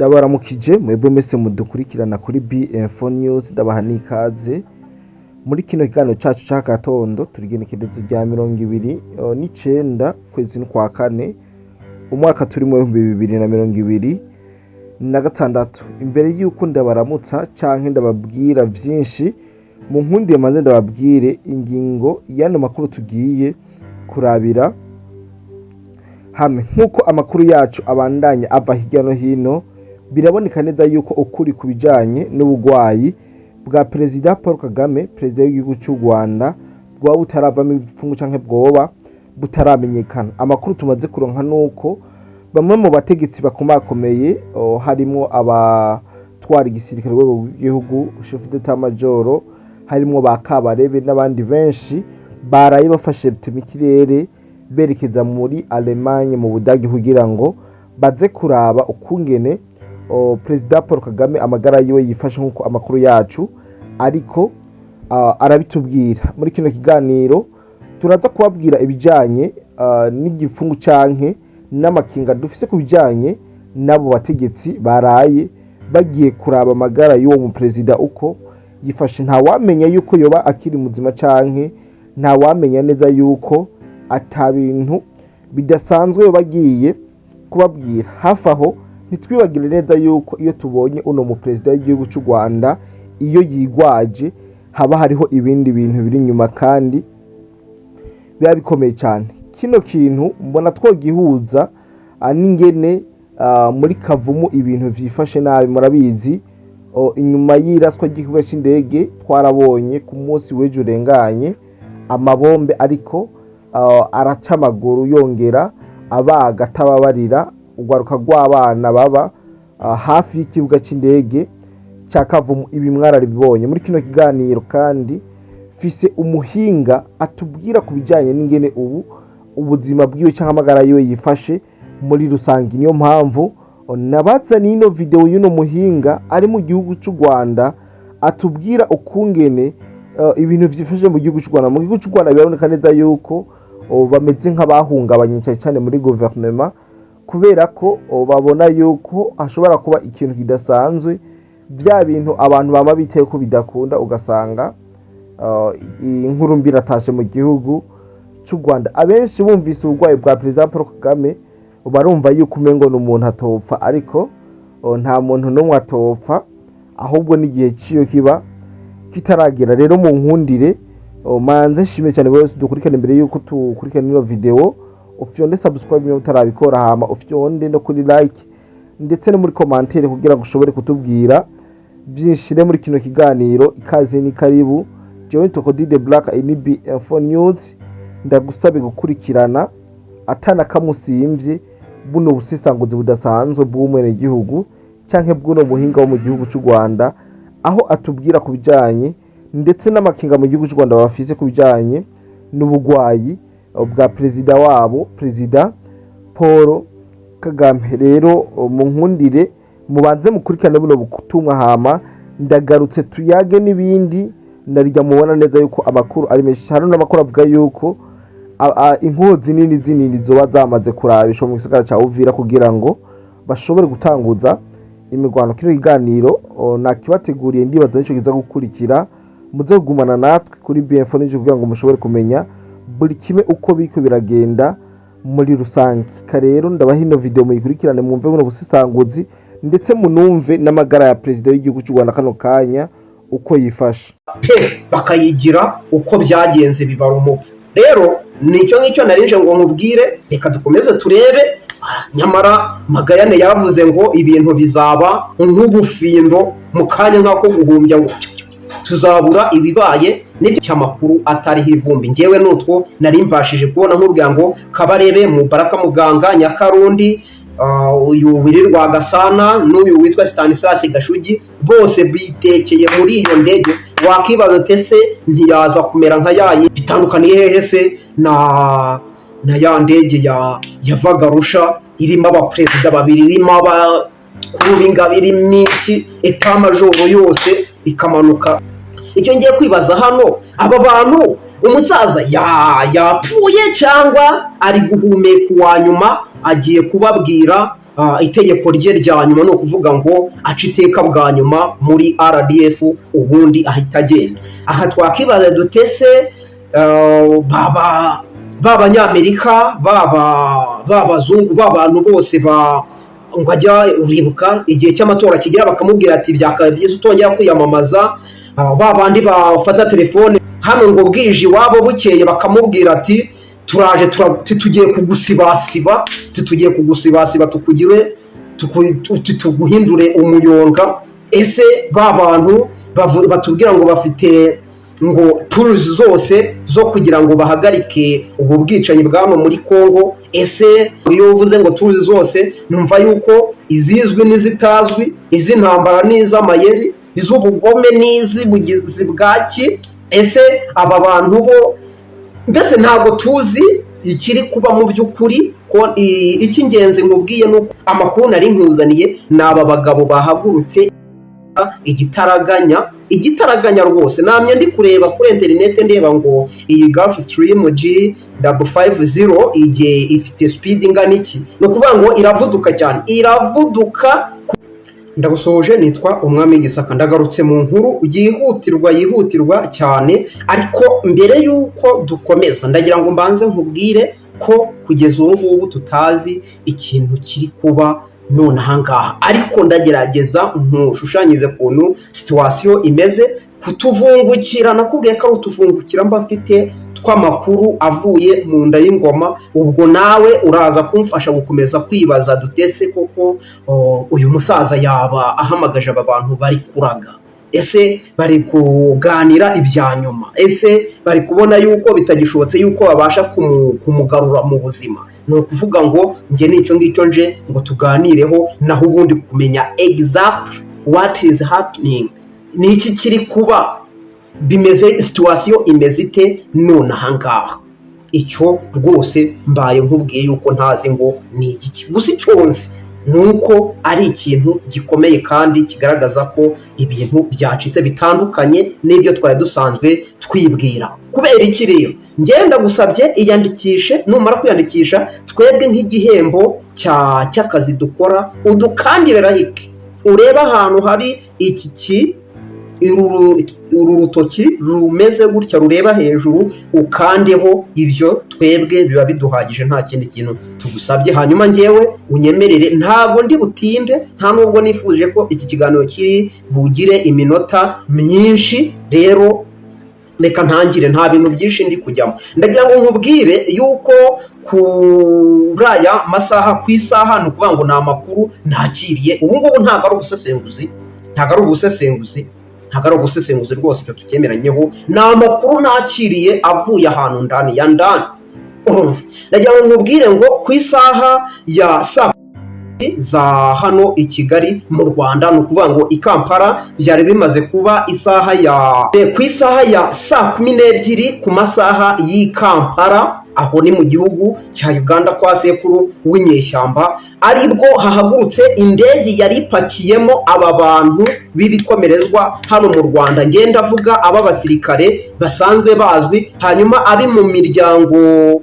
Ndabaramukije mwebwe mwese mudukurikirana kuri BM4 News, ndabaha n'ikaze muri kino kiganiro cacu c'agatondo. Turigenekerezo rya 29 kwezi kwa kane, umwaka turimo 2026. Imbere y'uko ndabaramutsa canke ndababwira vyinshi, mu nkundiye maze ndababwire ingingo y'ano makuru tugiye kurabira hamwe. Nk'uko amakuru yacu abandanya ava hirya no hino, biraboneka neza yuko ukuri ku bijanye n'ubugwayi bwa Perezida Paul Kagame, perezida w'igihugu cy'u Rwanda, bwoba butaravamo ibipfungu canke bwoba butaramenyekana. Amakuru tumaze kuronka nuko bamwe mu bategetsi bakomakomeye, harimwo abatwara igisirikare rwego rw'igihugu, chef d'état major, harimwo ba Kabarebe n'abandi benshi, baraye bafashe rutemikirere berekeza muri Allemagne, mu Budagi, kugira ngo baze kuraba ukungene Perezida Paul Kagame amagara yiwe yifashe, nk'uko amakuru yacu ariko arabitubwira. Muri kino kiganiro turaza kubabwira ibijanye n'igifungu canke n'amakinga dufise ku bijanye n'abo bategetsi baraye bagiye kuraba amagara y'uwo mu perezida uko yifashe. Ntawamenya yuko yoba akiri muzima canke ntawamenya neza yuko ata bintu bidasanzwe yoba agiye kubabwira. Hafi aho, ntitwibagire neza yuko iyo tubonye uno mu perezida w'igihugu cy'u Rwanda iyo yigwaje, haba hariho ibindi bintu biri inyuma kandi biba bikomeye cyane. Kino kintu mbona twogihuza n'ingene muri Kavumu ibintu vyifashe nabi. Murabizi, inyuma y'iraswa ry'ikibuga c'indege twarabonye ku munsi w'ejo urenganye amabombe ariko araca amaguru, yongera abaga atababarira urwaruka rw'abana baba hafi y'ikibuga c'indege cya Kavumu. Ibi mwarabibonye. Muri kino kiganiro kandi fise umuhinga atubwira ku bijyanye n'ingene ubu ubuzima bwiwe cyangwa amagara yiwe yifashe muri rusange. Niyo mpamvu nabaza n'ino video y'uno muhinga ari mu gihugu cy'u Rwanda, atubwira ukungene ibintu vyifashe mu gihugu cy'u Rwanda. Mu gihugu cy'u Rwanda biraboneka neza yuko bameze nk'abahungabanye cyane cyane muri guverinoma, kubera ko babona yuko hashobora kuba ikintu kidasanzwe, bya bintu abantu bama biteye ko bidakunda, ugasanga inkuru mbi iratashe mu gihugu cy'u Rwanda. Abenshi bumvise uburwayi bwa Perezida Paul Kagame barumva yuko umengo ni umuntu atopfa, ariko nta muntu n'umwe atopfa, ahubwo n'igihe ciyo kiba kitaragera. Rero mu nkundire manze nshimire cyane bose dukurikirana. Imbere yuko tukurikirana ino video, ufyonde subscribe niba utarabikora, hama ufyonde no kuri like ndetse no muri commentaire kugira ngo ushobore kutubwira vyinshi. Rero muri kino kiganiro ikaze ni karibu. Jewe Tokodi the Black, NB Info News, ndagusabe gukurikirana atana kamusimvye buno busesanguzi budasanzwe bw'umwenegihugu canke bw'uno muhinga wo mu gihugu cy'u Rwanda, aho atubwira ku bijanye ndetse n'amakinga mu gihugu cy'u Rwanda bafise ku bijanye n'ubugwayi bwa perezida wabo, Perezida Paul Kagame. Rero mu nkundire mubanze mukurikirane buno butumwa, hama ndagarutse tuyage n'ibindi. Narirya mubona neza yuko amakuru ari menshi. Hari n'amakuru avuga yuko inkoho zinini zinini zoba zamaze kurabishwa mu gisagara ca Uvira kugira ngo bashobore gutanguza imirwano. Kino kiganiro nakibateguriye, ndibaza nico kiza gukurikira. Muze kugumana natwe kuri BF News kugira ngo mushobore kumenya buri kimwe uko biriko biragenda muri rusange. Rero ndabaha ino video muyikurikirane, mwumve buno busesanguzi ndetse munumve n'amagara ya perezida w'igihugu cy'u Rwanda kano kanya uko yifashe. Pe bakayigira uko byagenze bibara umupfu. Rero nicyo ngicyo narinje ngo nkubwire. Reka dukomeze turebe. Nyamara Magayane yavuze ngo ibintu bizaba nk'ubufindo mu kanya nk'ako guhumbya, ngo tuzabura ibibaye n'ibyo cy'amakuru atariho ivumbi. Ngewe nutwo nari mbashije kubona nkubwira ngo Kabarebe, Mubaraka Muganga, Nyakarundi, uyu Willy Rwagasana n'uyu witwa Stanislas Gashugi bose bitekeye muri iyo ndege. Wakibaza ati: "Ese ntiyaza kumera nka yayi?" Bitandukaniye hehe se na ya ndege ya yavaga Arusha irimo abaperezida babiri, irimo abakuru b'ingabo, irimo iki, état-major yose, ikamanuka? Icyo ngiye kwibaza hano, aba bantu, umusaza yapfuye cyangwa ari guhumeka uwa nyuma, agiye kubabwira. itegeko rye rya nyuma, ni ukuvuga ngo aca iteka bwa nyuma muri RDF, ubundi ahita agenda. Aha twakibaza dutese baba b'Abanyamerika, baba b'Abazungu, b'abantu bose ba ngo ajya, uribuka igihe cy'amatora kigera bakamubwira ati: "Byakabaye byiza utongera kwiyamamaza." Ba bandi bafata telefone hano ngo bwije iwabo, bukeye bakamubwira ati: "Turaje, tugiye kugusibasiba, tugiye kugusibasiba, tukugire tuguhindure umuyonga." Ese ba bantu batubwira ngo bafite ngo tools zose zo kugira ngo bahagarike ubu bwicanyi bwa hano muri Congo, ese iyo uvuze ngo tools zose, numva yuko izizwi n'izitazwi, iz'intambara n'iz'amayeri, iz'ubugome n'iz'ubugizi bwaki, ese aba bantu bo mbese ntabwo tuzi ikiri kuba mu by'ukuri? Ko icy'ingenzi nkubwiye ni uko amakuru nari nkuzaniye ni aba bagabo bahagurutse igitaraganya, igitaraganya rwose. Namye ndi kureba kuri interineti, ndeba ngo iyi Gulfstream G 550 igihe ifite speed ingana iki. Ni ukuvuga ngo iravuduka cyane, iravuduka. Ndagusohoje, nitwa Umwami w'Igisaka, ndagarutse mu nkuru yihutirwa, yihutirwa cyane. Ariko mbere y'uko dukomeza, ndagira ngo mbanze nkubwire ko kugeza ubu ngubu tutazi ikintu kiri kuba none ahangaha, ariko ndagerageza ntushushanyirize ukuntu situation imeze. Kutuvungukira, nakubwiye ko ari utuvungukira mba mfite tw'amakuru avuye mu nda y'ingoma. Ubwo nawe uraza kumfasha gukomeza kwibaza dutese koko uyu musaza yaba ahamagaje aba bantu bari kuraga? Ese bari kuganira ibya nyuma? Ese bari kubona yuko bitagishobotse yuko babasha kumugarura mu buzima? Ni ukuvuga ngo njye nicyo ngicyo nje ngo tuganireho. Naho ubundi kumenya exact what is happening, ni iki kiri kuba, bimeze, situation imeze ite none ahangaha, icyo rwose mbaye nkubwiye yuko ntazi ngo ni igiki. Gusa icyo nzi ni uko ari ikintu gikomeye kandi kigaragaza ko ibintu byacitse, bitandukanye n'ibyo twari dusanzwe twibwira. Kubera iki rero ngenda gusabye iyandikishe? Numara kwiyandikisha, twebwe nk'igihembo cy'akazi dukora, udukandire like, urebe ahantu hari iki ki uru rutoki rumeze gutya rureba hejuru, ukandeho. Ibyo twebwe biba biduhagije, nta kindi kintu tugusabye. Hanyuma ngewe unyemerere, ntabwo ndi butinde, nta nubwo nifuje ko iki kiganiro kiri bugire iminota myinshi. Rero reka ntangire, nta bintu byinshi ndi kujyamo. Ndagira ngo nkubwire yuko kuri aya masaha, ku isaha, ni ukuvuga ngo ni amakuru nakiriye ubu ngubu, ntabwo ari ubusesenguzi, ntabwo ari ubusesenguzi, ntabwo ari ubusesenguzi rwose, icyo tucyemeranyeho. Ni amakuru nakiriye avuye ahantu ndani ya ndani. Urumva, ndagira ngo nkubwire ngo ku isaha ya saa za hano i Kigali mu Rwanda, ni ukuvuga ngo i Kampala byari bimaze kuba isaha ya ku isaha ya saa 12 ku masaha y'i Kampala, aho ni mu gihugu cya Uganda kwa sekuru w'inyeshyamba, aribwo hahagurutse indege yari ipakiyemo aba bantu b'ibikomerezwa hano mu Rwanda. Ngenda avuga aba basirikare basanzwe bazwi, hanyuma abi mu miryango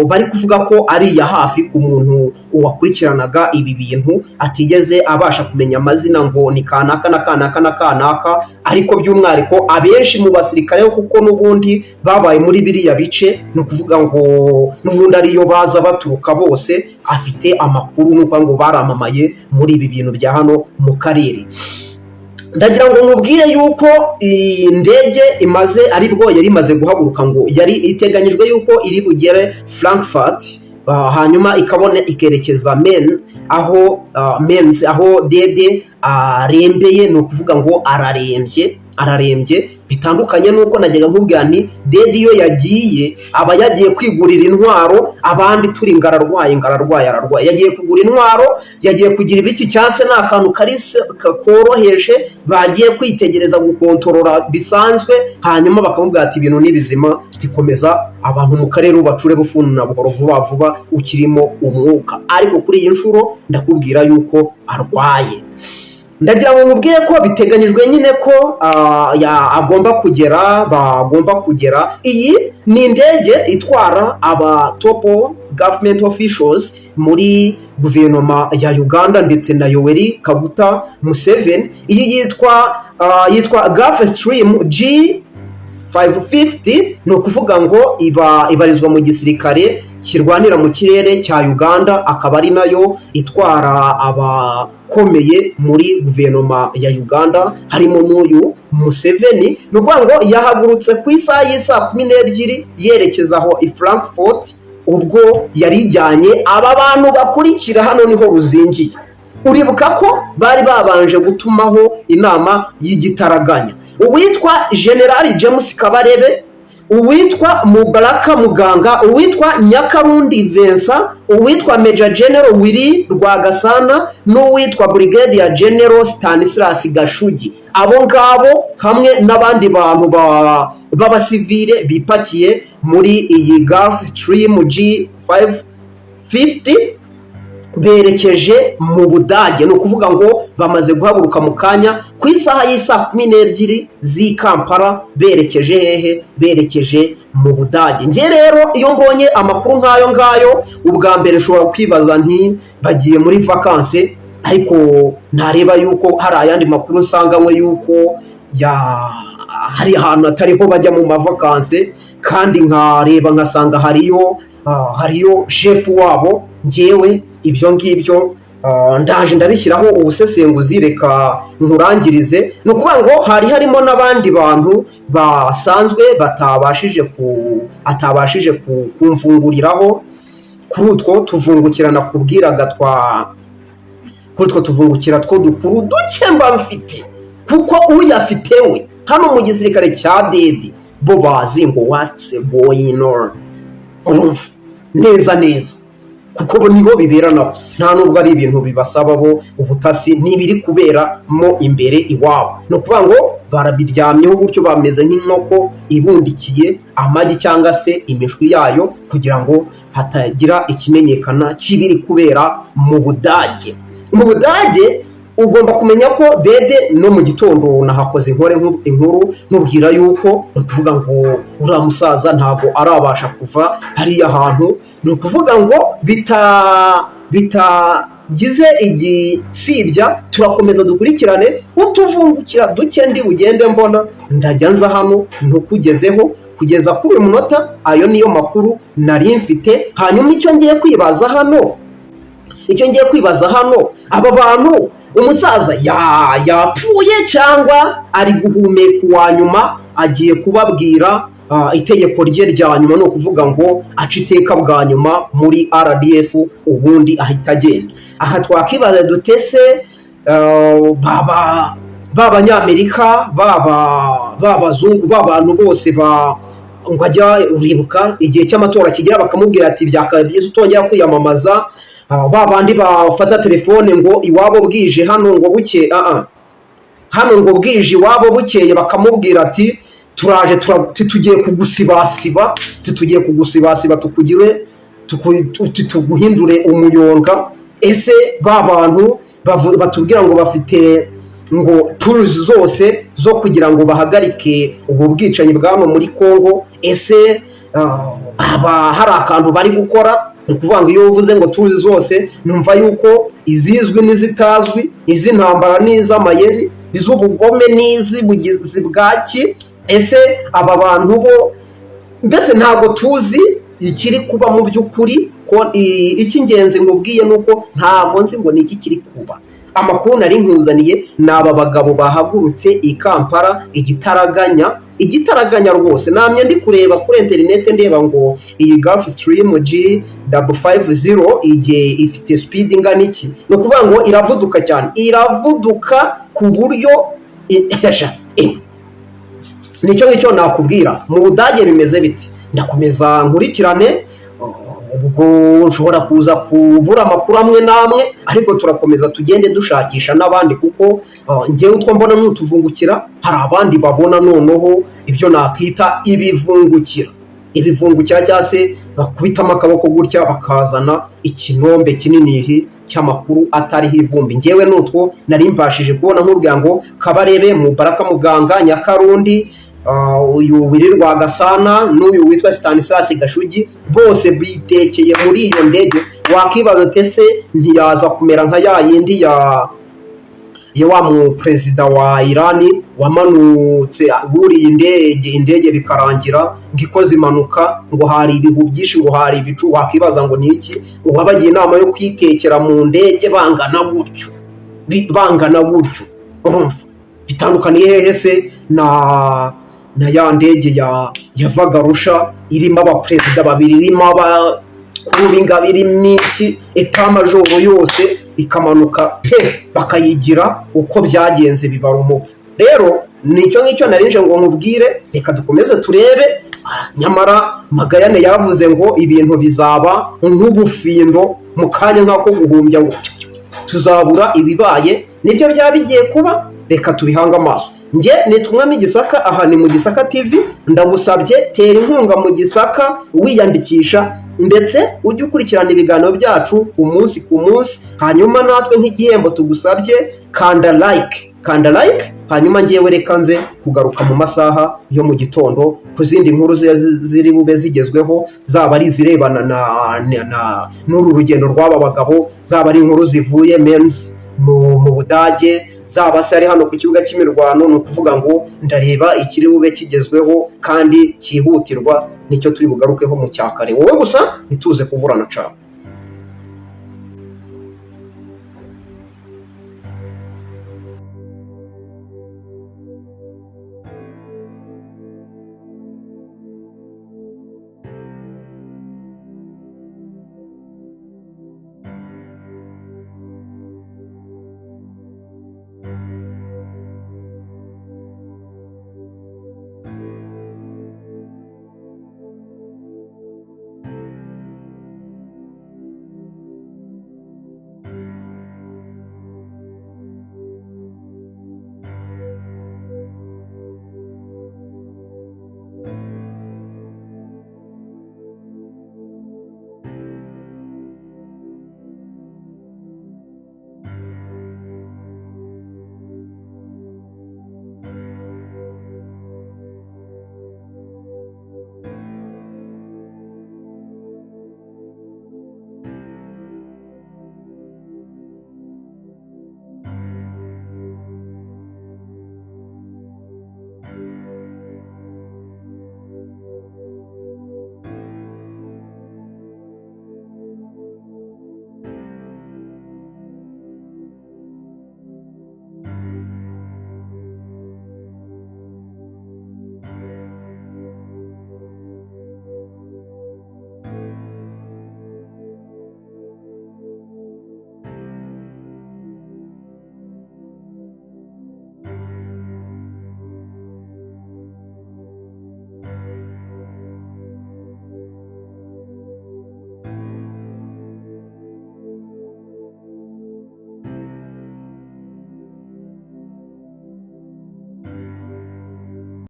bari kuvuga ko ari iya hafi ku muntu wakurikiranaga ibi bintu, atigeze abasha kumenya amazina ngo ni kanaka na kanaka na kanaka, ariko by'umwihariko abenshi mu basirikare, kuko n'ubundi babaye muri biriya bice, ni ukuvuga ngo n'ubundi ariyo baza baturuka bose, afite amakuru, ni ukuvuga ngo baramamaye muri ibi bintu bya hano mu karere. Ndagira ngo mubwire yuko iyi ndege imaze, aribwo yari imaze guhaguruka, ngo yari iteganyijwe yuko iri bugere Frankfurt, hanyuma ikabona ikerekeza Mainz, aho Mainz aho Dede arembeye. Ni ukuvuga ngo ararembye, ararembye bitandukanye n'uko najyaga nkubwira nti Dede iyo yagiye aba yagiye kwigurira intwaro, abandi turi ngo ararwaye, ngo ararwaye, ararwaye, yagiye kugura intwaro, yagiye kugira ibiki, cyangwa se ni akantu kari koroheje bagiye kwitegereza, gukontorora bisanzwe, hanyuma bakamubwira ati: "Ibintu ni bizima, tikomeza abantu mu karere ubacure bufuni na buhoro, vuba vuba, ukirimo umwuka." Ariko kuri iyi nshuro ndakubwira yuko arwaye. Ndagira ngo mubwire ko biteganyijwe nyine ko agomba kugera, bagomba kugera. Iyi ni indege itwara aba top government officials muri Guverinoma ya Uganda ndetse na Yoweri Kaguta Museveni. Iyi yitwa Gulfstream G 550, ni ukuvuga ngo iba ibarizwa mu gisirikare kirwanira mu kirere cya Uganda, akaba ari nayo itwara abakomeye muri guverinoma ya Uganda, harimo n'uyu Museveni. Ni ukuvuga ngo yahagurutse ku isaha y'isaa 12 yerekeza aho i Frankfurt, ubwo yari ijyanye aba bantu bakurikira. Hano niho ruzingiye. Uribuka ko bari babanje gutumaho inama y'igitaraganya uwitwa Generali James Kabarebe, uwitwa Mubaraka Muganga, uwitwa Nyakarundi Vincent, uwitwa Major General Willy Rwagasana n'uwitwa Brigadier General Stanislas Gashugi. Abo ngabo hamwe n'abandi bantu b'abasivile bipakiye muri iyi Gulfstream G550 berekeje mu Budage. Ni ukuvuga ngo bamaze guhaguruka mu kanya ku isaha y'isaa 12 z'i Kampala. Berekeje hehe? Berekeje mu Budage. Njye rero iyo mbonye amakuru nk'ayo ngayo, ubwa mbere nshobora kwibaza nti bagiye muri vacances, ariko ntareba yuko hari ayandi makuru nsanganywe yuko ya hari ahantu atariho bajya mu mavacances, kandi nkareba nkasanga hariyo shefu wabo. Ngewe ibyo ngibyo ndaje ndabishyiraho ubusesenguzi. Reka nkurangirize. Ni ukuvuga ngo hari harimo n'abandi bantu basanzwe batabashije ku atabashije kumvunguriraho kuri utwo tuvungukira nakubwiraga twa kuri utwo tuvungukira two dukuru duke mba mfite, kuko uyafite we hano mu gisirikare cya dedi bo bazi ngo what's going on. Urumva neza neza, kuko bo niho bibera nabo, nta nubwo ari ibintu bibasaba bo ubutasi, n'ibiri kubera mo imbere iwabo. Ni ukuvuga ngo barabiryamyeho gutyo, bameze nk'inkoko ibundikiye amagi cyangwa se imishwi yayo, kugira ngo hatagira ikimenyekana cy'ibiri kubera mu Budage. Mu Budage ugomba kumenya ko dede no mu gitondo nahakoze inkuru nkubwira yuko, ni ukuvuga ngo uriya musaza ntabwo arabasha kuva hariya hantu. Ni ukuvuga ngo bitagize igisibya, turakomeza dukurikirane utuvungukira duke ndi bugende mbona, ndajya nza hano ntukugezeho. Kugeza kuri uyu munota ayo niyo makuru nari mfite. Hanyuma icyo ngiye kwibaza hano, aba bantu, umusaza yapfuye cyangwa ari guhumeka uwa nyuma, agiye kubabwira itegeko rye rya nyuma, ni ukuvuga ngo aca iteka bwa nyuma muri RDF, ubundi ahita agenda. Aha twakibaza dutese baba b'Abanyamerika, baba b'abazungu, b'abantu bose ba ngo ajya, uribuka igihe cy'amatora kigera bakamubwira ati byakabaye byiza utongera kwiyamamaza. Ba bandi bafata telefone ngo iwabo bwije, hano ngo buke, hano ngo bwije, iwabo bukeye, bakamubwira ati turaje, tugiye kugusibasiba, tugiye kugusibasiba, tukugire tuguhindure umuyonga. Ese ba bantu batubwira ngo bafite ngo tools zose zo kugira ngo bahagarike ubu bwicanyi bwa hano muri Congo, ese haba hari akantu bari gukora? Ni ukuvuga ngo iyo uvuze ngo tools zose, numva yuko izizwi n'izitazwi, iz'intambara n'iz'amayeri, iz'ubugome n'iz'ubugizi bwaki. Ese aba bantu bo mbese ntabwo tuzi ikiri kuba mu by'ukuri? Ko icy'ingenzi nkubwiye ni uko ntabwo nzi ngo ni iki kiri kuba. Amakuru nari nkuzaniye ni aba bagabo bahagurutse i Kampala igitaraganya, igitaraganya rwose. Namye ndi kureba kuri interineti, ndeba ngo iyi Gulfstream G 550 igihe ifite speed ingana iki. Ni ukuvuga ngo iravuduka cyane, iravuduka ku buryo nicyo ngicyo nakubwira. Mu Budage bimeze biti? Ndakomeza nkurikirane. Ubwo nshobora kuza kubura amakuru amwe n'amwe, ariko turakomeza tugende dushakisha n'abandi, kuko ngewe utwo mbona n'utuvungukira, hari abandi babona noneho ibyo nakita ibivungukira, ibivungukira, cyangwa se bakubitamo akaboko gutya bakazana ikinombe kinini cy'amakuru atariho ivumbi. Ngewe n'utwo nari mbashije kubona, nkubwira ngo Kabarebe, Mubaraka Muganga, Nyakarundi. Uyu Willy Rwagasana n'uyu witwa Stanislas Gashugi bose bitekeye muri iyo ndege. Wakibaza uti: "Ese ntiyaza kumera nka ya yindi ya wa mu perezida wa Irani wamanutse buriye indege bikarangira ngo ikoze impanuka, ngo hari ibihu byinshi, ngo hari ibicu?" Wakibaza ngo ni iki uwabagiye inama yo kwitekera mu ndege bangana gutyo? Bangana gutyo, urumva bitandukaniye hehe se na ya ndege yavaga Arusha irimo abaperezida babiri, irimo abakuru b'ingabo, irimo iki, état-major yose, ikamanuka pe, bakayigira uko byagenze bibara umupfu? Rero nicyo ngicyo narinje ngo nkubwire. Reka dukomeze turebe. Nyamara Magayane yavuze ngo ibintu bizaba nk'ubufindo mu kanya nk'ako guhumbya, ngo tuzabura ibibaye. Nibyo byaba bigiye kuba, reka tubihange amaso. Njye nitwa Umwami Gisaka, aha ni mu Gisaka TV. Ndagusabye, tera inkunga mu Gisaka wiyandikisha, ndetse ujye ukurikirana ibiganiro byacu umunsi ku munsi. Hanyuma natwe nk'igihembo tugusabye, kanda like, kanda like. Hanyuma ngewe reka nze kugaruka mu masaha yo mu gitondo ku zindi nkuru ziri bube zigezweho, zaba ari izirebana na n'uru rugendo rw'aba bagabo, zaba ari inkuru zivuye Mainz mu Budage, zaba se ari hano ku kibuga cy'imirwano. Ni ukuvuga ngo ndareba ikiri bube kigezweho kandi cyihutirwa, nicyo turi bugarukeho mu cyakare. Wowe gusa ntituze kuburana cane.